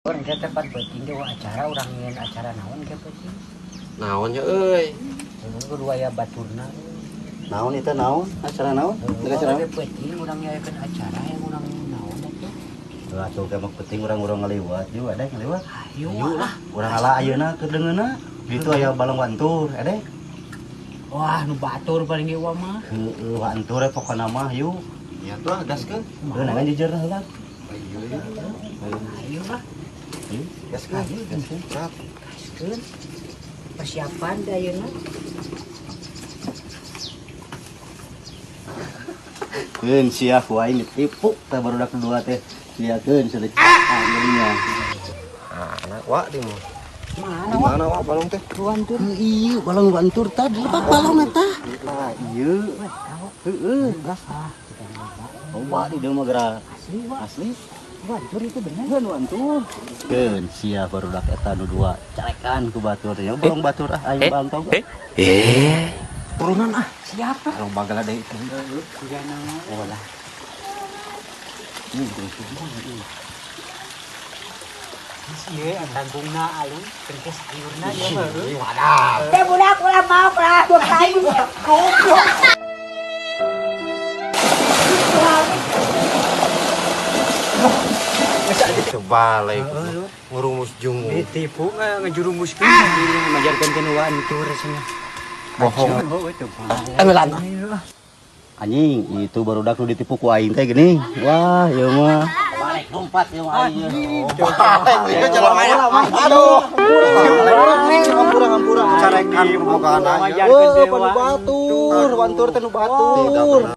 Urang teh tempat peuting teh acara urang nyieun acara naon ke peuting. Naon nya euy? Heuh, kudu aya baturna. Naon itu naon? Acara naon? Heuh, Acara naon? Peuting urang nyayakeun acara yang urang naon teh. Atuh ke mah penting urang-urang ngaliwat yuk ada ngaliwat. Ayo lah. Urang ala ayeuna keur deungeunna. Ditu aya balong wantur, ade. Wah, nu batur paling ge mah. Heueuh, wantur pokona mah yuk. Ya tuh ah gaskeun. Heuh, nangan jujur heula. Ayo ya. Ayo lah. Gaskeun. Gaskeun. Cat. Gaskeun. Persiapan da ayeuna. Keun sia ku aing ditipu teh barudak dua teh. Liakeun sudah jadinya. Anak wa di mah. Mana Di mana wa balong teh? Wantur? Iya, balong wantur tadi lepak balong eta. Ah, iya. Heeh, gas. Loba di dieu mah geura. Asli, Wak. Asli. Wantur itu bener. Keun wantur. Keun sia barudak eta nu dua carekan ku batur nya. Balong batur ah aing bantog. Turunan ah. Siapa? Kalau bagala deui teh. Kuda naon? Oh lah. Ieu tangkungna alus, kengkes sayurna ieu mah. Wadah. Teh budak ulah mau lah dua kayu. Goblok. Kebalik. Ngurumus jungu. Ditipu ngejurumuskeun ngajarkeun teh nu wantur cenah. Bohong. Oh, itu. Angelan. Anjing, itu barudak nu ditipu ku aing teh gini. Wah, ieu mah. Balik lompat ieu mah aing. Balik jalan. Aduh. Ampura ampura. Carekan bukan aja. Oh, panu batur, wantur teh nu batur.